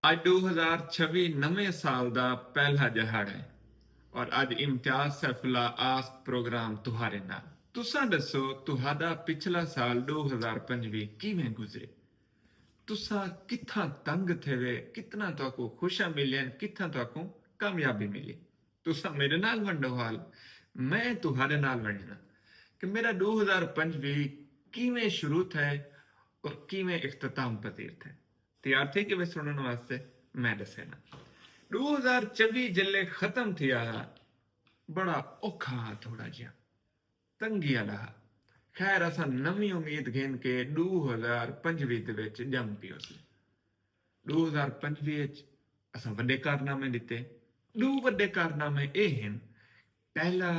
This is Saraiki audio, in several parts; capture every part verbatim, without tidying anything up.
اڄ ݙو ہزار چھوی نویں سال دا پہلا ڄہاڑا ہے اور اڄ امتیاز سیف اللہ آسک پروگرام تہاݙے نال۔ تساں ݙسو، تہاݙا پچھلا سال ݙو ہزار پنجوی کیویں گزرے؟ تساں کتھاں تنگ تھیوے؟ کتنا تہاکوں خوشیاں ملین؟ کتھاں تہاکوں کامیابی ملی؟ تساں میݙے نال ونڈو حال، میں تہاݙے نال ونڈنا کہ میݙا ݙو ہزار پنجوی کیویں شروع تھئے اور کیویں اختتام پذیر تھئے۔ تیار تھی کہ میں سنن واسطے؟ میں ݙسینا، ݙو ہزار چوی جلے ختم تھیا ہا، بڑا اوکھا ہا، تھوڑا جہا تنگی والا ہا۔ خیر، اساں نویں امید گھن کے ݙو ہزار پنجوی دے وچ ڄم پیوسے۔ ݙو ہزار پنجوی وچ اساں وݙے کارنامے ݙتے۔ ݙو وݙے کارنامے اے ہن، پہلا،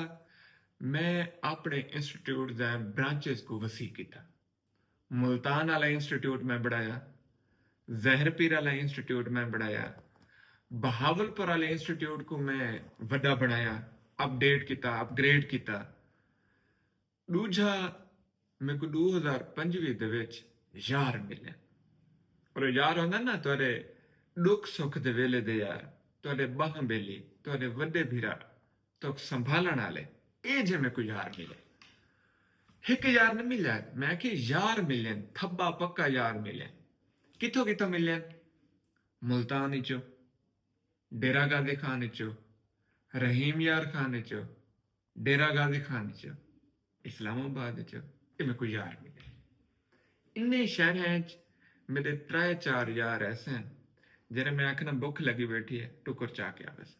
میں اپݨے انسٹیٹیوٹ دے برانچز کوں وسیع کیتا۔ ملتان والا انسٹیٹیوٹ میں بݨایا، زہر پیر والا انسٹیٹیوٹ میں بݨایا، بہاول پور والے انسٹیٹیوٹ کوں میں وݙا بݨایا، اپ ڈیٹ کیتا، اپ گریڈ کیتا۔ ݙوجھا، میکوں ݙو ہزار پنجوی دے وچ یار ملے۔ اور یار ہوندا نا، تہاݙے ݙکھ سکھ دے ویلے دے یار، تہاݙے ٻانہہ ٻیلی، تہاݙے وݙے بھرا، تہاکوں سنبھالݨ والے۔ اے جے میکوں یار ملے۔ ہک یار نہ ملیا، میں آکھے یار ملین، تھبا پکا یار ملین۔ کتھوں کتھوں ملین؟ ملتان وچوں، ڈیرہ غازی خان وچوں، رحیم یار خان وچوں، ڈیرہ غازی خان وچوں، اسلام آباد وچوں، اے میکوں یار ملے۔ انہیں شہراں وچ میݙے ترے چار یار ایسے ہن، جیڑھے میں آکھنا بکھ لڳی ٻیٹھی ہے، ٹکر چا کے آویسن۔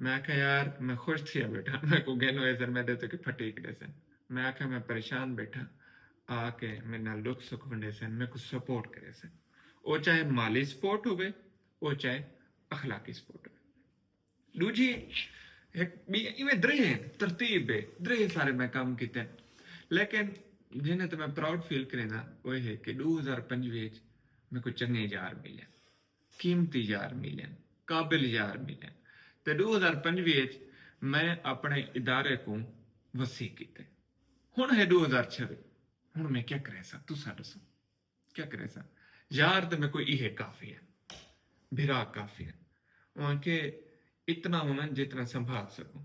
میں آکھیا، یار، میں خوش تھیا ٻیٹھاں، میکوں گھن ویسن، میݙے تے کوئی پھٹیک ݙیسن۔ میں آکھیا، میں پریشان ٻیٹھاں، آ کے میݙے نال ݙکھ سکھ ونڈیسن، میکوں سپورٹ کریسن۔ او چاہے مالی سپورٹ ہووے، او چاہے اخلاقی سپورٹ ہووے۔ ݙوجھی ہک ٻی ایویں درہیں ترتیب ہے، درہیں سارے میں کم کیتے۔ لیکن جنہیں تے میں پراؤڈ فیل کرینداں، او ہے کہ ݙو ہزار پنجوی وچ میکوں چنڳے یار ملے۔ قیمتی یار ملین، قابل یار ملین۔ تے ݙو ہزار پنجوی وچ میں اپݨے ادارے کوں وسیع کیتے۔ ہݨ ہے ݙو ہزار چھوی، ہݨ میں کیا کریساں؟ تساں ݙسو، کیا کریساں؟ یار تے میکوں ایہے کافی ہن، بھرا کافی ہن۔ اوہاں کہ اتنا ہوون جتنا سنبھال سکوں۔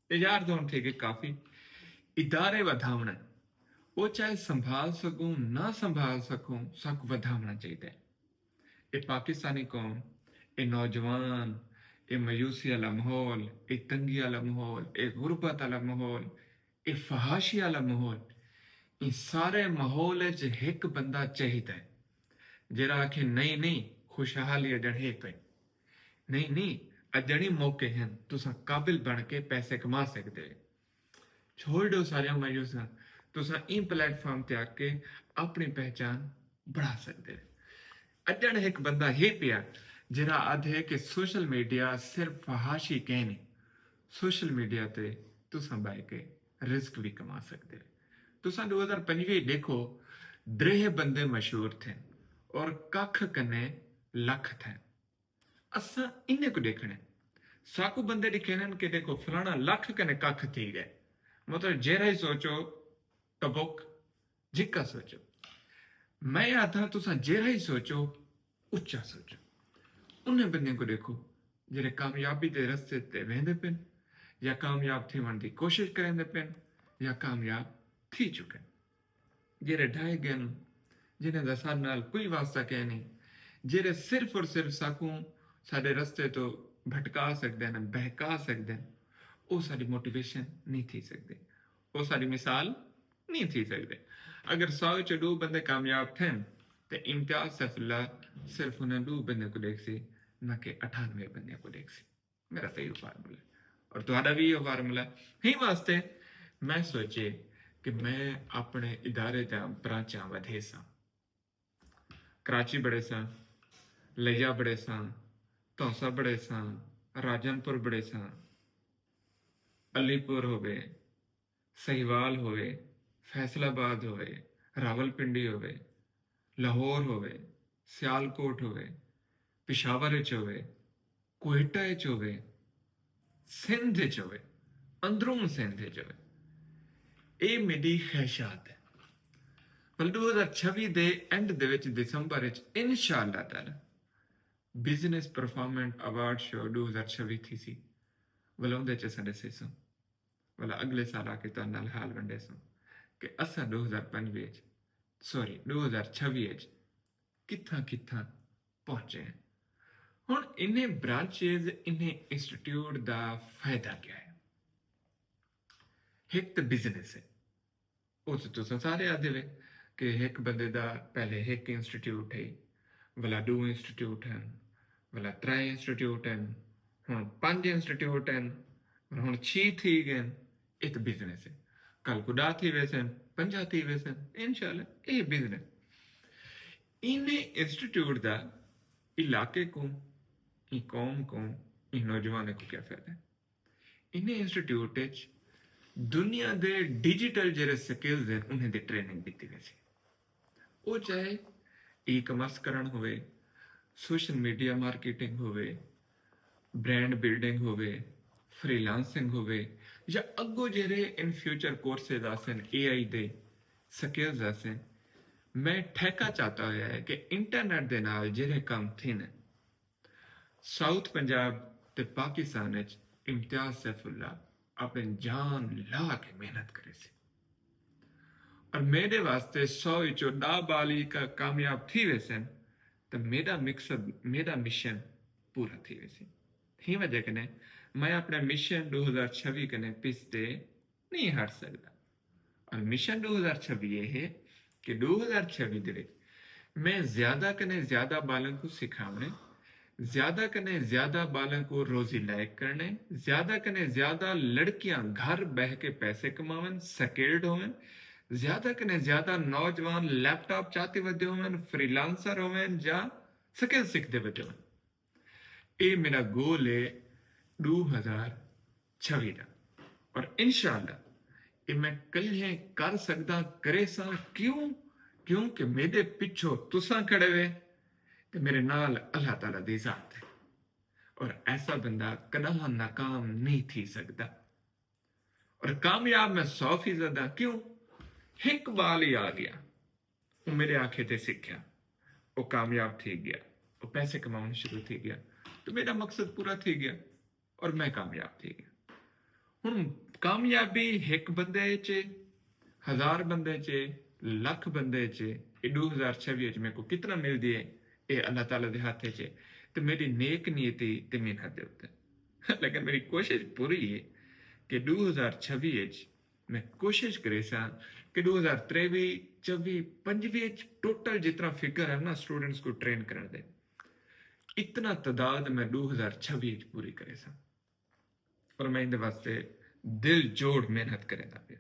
اے یار تے ہݨ تھی ڳئے کافی۔ ادارے ودھاوݨے، او چاہے سنبھال سڳوں، نہ سنبھال سڳوں، ساکوں ودھاوݨا چاہیدا ہے۔ اے پاکستانی قوم، اے نوجوان، اے مایوسی والا ماحول، اے تنگی والا ماحول، اے غربت والا ماحول، اے فحاشی والا ماحول، ایں سارے ماحول وچ ہک بندہ چاہیدا ہے جیڑھا آکھے، نہیں نہیں، خوشحالی اڄݨ ہے پئی۔ نہیں نہیں، اڄݨ ہی موقع ہن، تساں قابل بݨ کے پیسے کما سڳدے۔ چھوڑ ݙیو ساریاں مایوسیاں، تساں ایں پلیٹ فارم تے آ کے اپݨی پہچان بݨا سڳدے۔ اڄݨ ہک بندہ ہے پیا جیڑھا آدھے کہ سوشل میڈیا صرف فحاشی کینی، سوشل میڈیا تے تساں ٻہہ کے رزق وی کما سڳدے۔ تساں ݙو ہزار پنجوی ݙیکھو، درہیں بندے مشہور تھین اور ککھ کنے لکھ تھین۔ اساں انہیں کوں ݙیکھݨے۔ ساکوں بندے ݙکھیندن کہ ݙیکھو فلاݨا لکھ کنے ککھ تھی ڳئے۔ مطلب جیڑھا ہی سوچو ٹبک جھکا سوچو۔ میں آکھداں تساں جیڑھا ہی سوچو، اچا سوچو۔ انہیں بندیاں کوں ݙیکھو جیڑھے کامیابی دے رستے تے ویندے پن، یا کامیاب تھیوݨ دی کوشش کریندے پن، یا کامیاب تھی چکن۔ جیڑھے ڈھائے ڳن، جنہیں دا ساݙے نال کوئی واسطہ کینی، جیڑھے صرف اور صرف ساکوں ساݙے رستے توں بھٹکا سڳدن، بہکا سڳدن، او ساݙی موٹیویشن نہیں تھی سڳدے، او ساݙی مثال نہیں تھی سڳدے۔ اگر سو وچوں ݙو بندے کامیاب تھین تے امتیاز سیف اللہ صرف انہیں ݙو بندے کوں ݙیکھسی، نہ کہ اٹھانوے بندیاں کوں ݙیکھسی۔ میرا تے ایہو فارمولا ہے اور تہاݙا وی ایہو فارمولا ہے۔ ہیں واسطے میں سوچے کہ میں اپݨے ادارے دیاں برانچاں ودھیساں۔ کراچی بݨیساں، لیا بݨیساں، تونسہ بݨیساں، راجن پور بݨیساں، علی پور ہووے، سہیوال ہووے، فیصل آباد ہووے، راولپنڈی ہووے، لاہور ہووے، سیالکوٹ ہووے، پشاور اچ ہووے، کوئٹہ اچ ہووے، سندھ اچ ہووے، اندرون سندھ اچ ہووے۔ اے میݙی خواہشات ہے۔ ول ݙو ہزار چھوی دے اینڈ دے وچ، دسمبر اچ، انشاءاللہ تعالی بزنس پرفارمنس ایوارڈ شو ݙو ہزار چھوی تھیسی، ولا اوندے اچ اساں ݙسیسوں، ولا اڳلے سال آ کے تہاݙے نال حال ونڈیسوں کہ اساں ݙو ہزار پنجوی اچ، سوری، ݙو ہزار چھوی اچ کتھاں کتھاں پہنچے ہیں۔ ہݨ انہیں برانچز، انہیں انسٹیٹیوٹ دا فائدہ کیا ہے؟ ہک تے بزنس ہے، او تے تساں سارے آہدے وے کہ ہک بندے دا پہلے ہک انسٹیٹیوٹ ہے، ولا ݙو انسٹیٹیوٹ ہن، ولا ترے انسٹیٹیوٹ ہن، ہݨ پنج انسٹیٹیوٹ ہن، ہݨ چھی تھی ڳئن۔ اے تے بزنس ہے۔ کل کوں ݙاہ تھی ویسن، پنجاہ تھی ویسن، انشاءاللہ اے بزنس۔ انہیں انسٹیٹیوٹ دا علاقے کوں، ایں قوم کوں، ایں نوجوانیں کوں کیا فائدہ ہے؟ انہیں انسٹیٹیوٹ اچ دنیا دے ڈیجیٹل جیڑھے سکلز ہن، انہیں دی ٹریننگ ݙتی ویسی۔ او چاہے ای کامرس کرݨ ہووے، سوشل میڈیا مارکیٹنگ ہووے، برانڈ بلڈنگ ہووے، فری لانسنگ ہووے، یا اڳوں جیڑھے ان فیوچر کورسز آسن، اے آئی دے سکلز آسن، میں ٹھیکہ چاتا ہویا ہے کہ انٹرنیٹ دے نال جیڑھے کم تھیندن، ساؤتھ پنجاب تے پاکستان اچ امتیاز سیف اللہ اپݨی جان لا کے محنت کریسی۔ اور میݙے واسطے سو اچوں ݙاہ ٻال ہی کا-، کامیاب تھی ویسن، تے میݙا مقصد، میݙا مشن پورا تھی ویسی۔ ہی وجہ کنے میں اپݨے مشن ݙو ہزار چھوی کنے پس تے نہیں ہٹ سڳدا۔ اور مشن ݙو ہزار چھوی اے ہے کہ ݙو ہزار چھوی دے وچ میں زیادہ کنے زیادہ ٻالاں کوں سکھاوݨے، زیادہ کنے زیادہ ٻالاں کوں روزی لائق کرݨے، زیادہ کنے زیادہ لڑکیاں گھر ٻہہ کے پیسے کماون، سکلڈ ہوون، زیادہ کنے زیادہ نوجوان لیپ ٹاپ چاتی ودے ہوون، فری لانسر ہوون یا سکل سکھدے ودے ہوون۔ اے میݙا گول ہے ݙو ہزار چھوی دا، اور انشاءاللہ اے میں کلھیں کر سڳداں، کریساں۔ کیوں؟ کیونکہ میݙے پچھوں تساں کھڑے وے تے میݙے نال اللہ تعالیٰ دی ذات ہے، اور ایسا بندہ کݙاہاں ناکام نہیں تھی سڳدا۔ اور کامیاب میں سو فیصد ہاں۔ کیوں؟ ہک ٻال ہی آ ڳیا، او میݙے آکھے تے سکھیا، او کامیاب تھی ڳیا، او پیسے کماوݨ شروع تھی ڳیا، تے میݙا مقصد پورا تھی ڳیا اور میں کامیاب تھی ڳیا۔ ہݨ کامیابی ہک بندے اچ ہے، ہزار بندے اچ ہے، لکھ بندے اچ ہے، اے ݙو ہزار چھوی اچ میکوں کتنا ملدی ہے، اے اللہ تعالیٰ دے ہتھ اچ ہے، تے میݙی نیک نیتی تے محنت دے اتے۔ لیکن میݙی کوشش پوری ہے کہ ݙو ہزار چھوی اچ میں کوشش کریساں کہ ݙو ہزار تریوی، چوی، پنجوی اچ ٹوٹل جتنا فگر ہے نا اسٹوڈنٹس کوں ٹرین کرݨ دے، اتنا تعداد میں ݙو ہزار چھوی اچ پوری کریساں۔ اور میں ایندے واسطے دل جوڑ محنت کریندا پیا۔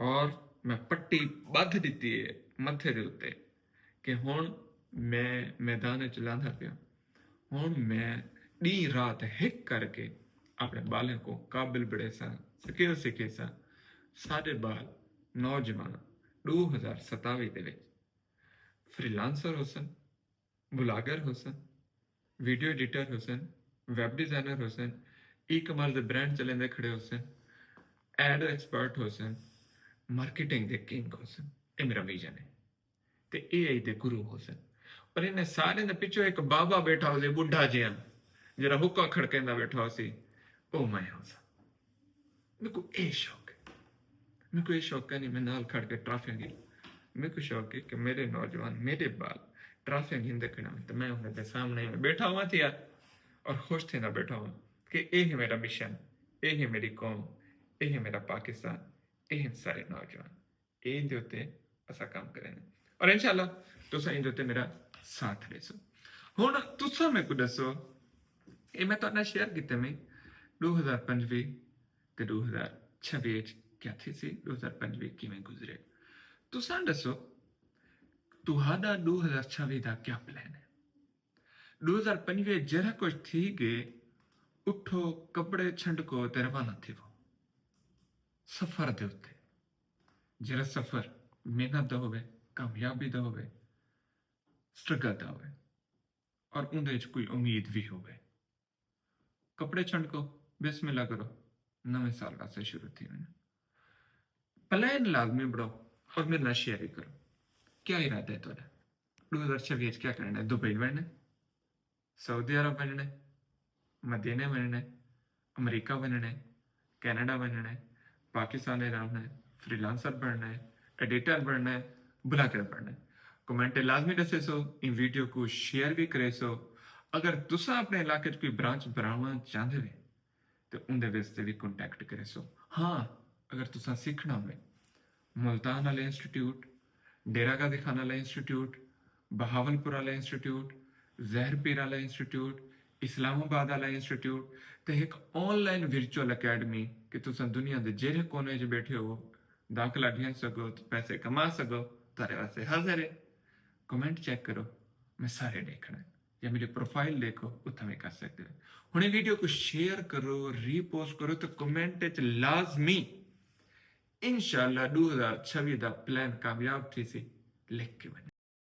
اور میں پٹی ٻدھ ݙتی ہے متھے دے اتے کہ ہݨ میں میدان اچ لاندا پیا۔ ہݨ میں ݙینہہ رات ہک کر کے اپݨے ٻالیں کوں قابل بݨیساں، سکل سکھیساں۔ ساݙے ٻال نوجوان ݙو ہزار ستاوی دے وچ فری لانسر ہوسن، بلاگر ہوسن، ویڈیو ایڈیٹر ہوسن، ویب ڈیزائنر ہوسن، ای کامرس دے برانڈ چلیندے کھڑے ہوسن، ایڈ ایکسپرٹ ہوسن، مارکیٹنگ دے کنگ ہوسن۔ اے میݙا ویژن ہے۔ تے اے آئی دے گرو ہوسن۔ اور انہیں سارے دے پچھوں ہک بابا ٻیٹھا ہوسی، ٻڈھا جیہاں، جیڑھا حقہ کھڑکیندا ٻیٹھا ہوسی، او میں ہوساں۔ میکوں اے شوق ہے۔ میکوں اے شوق کائنی میں نال کھڑ کے ٹرافیاں گھناں۔ میکوں شوق ہے کہ میݙے نوجوان، میݙے ٻال ٹرافیاں گھندے کھڑن تے میں انہیں دے سامݨے میں ٻیٹھا ہوواں تھیا اور خوش تھیندا ٻیٹھا ہوواں کہ اے ہے میݙا مشن، اے ہے میݙی قوم، اے ہے میݙا پاکستان، اے ہن سارے نوجوان۔ ایں دے اتے اساں کم کریندے اور انشاءاللہ تساں ایں دے اتے میݙا ساتھ ݙیسو۔ ہݨ تساں میکوں ݙسو، اے میں تہاݙے نال شیئر کیتے میں ݙو ہزار پنجوی تے ݙو ہزار چھوی اچ کیا تھیسی، ݙو ہزار پنجوی کیویں گزرے۔ تساں ݙسو تہاݙا ݙو ہزار چھوی دا کیا پلان ہے؟ ݙو ہزار پنجوی جیڑھا کجھ تھی ڳئے، اٹھو، کپڑے چھنڈکو تے روانہ تھیوو سفر دے اتے۔ جیڑھا سفر محنت دا ہووے، کامیابی دا ہووے، سٹرگل دا ہووے اور اوندے اچ کوئی امید وی ہووے۔ کپڑے چھنڈکو، بسم اللہ کرو، نویں سال واسطے شروع تھی ونڄو۔ پلان لازمی بݨاؤ اور میݙے نال شیئر وی کرو۔ کیا ارادہ ہے تہاݙا؟ ݙو ہزار چھوی اچ کیا کرݨا ہے؟ دبئی ونڄݨا ہے؟ سعودی عرب ونجنے، مدینے ونجنے، امریکہ ونجنے، کینیڈا ونجنے، پاکستان رہنے، فری لانسر بننے، ایڈیٹر بننے، بلاگر بننے۔ کمنٹ لازمی ڈسے سو، ان ویڈیو کو شیئر بھی کرے سو۔ اگر تساں اپنے علاقے چ کوئی برانچ بناونا چاہتے ہو تو اندر واسطے بھی کانٹیکٹ کرے سو۔ ہاں، اگر تساں سیکھنا ہوئے ملتان والے انسٹیٹیوٹ، ڈیرہ غازی خان والا انسٹیٹیوٹ، بہاول پور والا انسٹیٹیوٹ، زہر پیر والا انسٹیٹیوٹ، اسلام آباد والا انسٹیٹیوٹ، تے ایک آن لائن ورچوئل اکیڈمی کہ تساں دنیا دے جیڑھے کونے وچ بیٹھے ہو، داخلہ گھن سکو تے پیسے کما سکو، تہاݙے واسطے حاضر ہے۔ کمنٹ چیک کرو، میں سارے ݙیکھݨے، یا میری پروفائل ݙیکھو، اتھاں بھی کر سکدے ہو۔ ہݨ ایں ویڈیو کو شیئر کرو، ری پوسٹ کرو تے کمنٹ وچ لازمی انشاءاللہ ݙو ہزار چھوی دا پلان کامیاب تھیسی لکھ کے ونڄو۔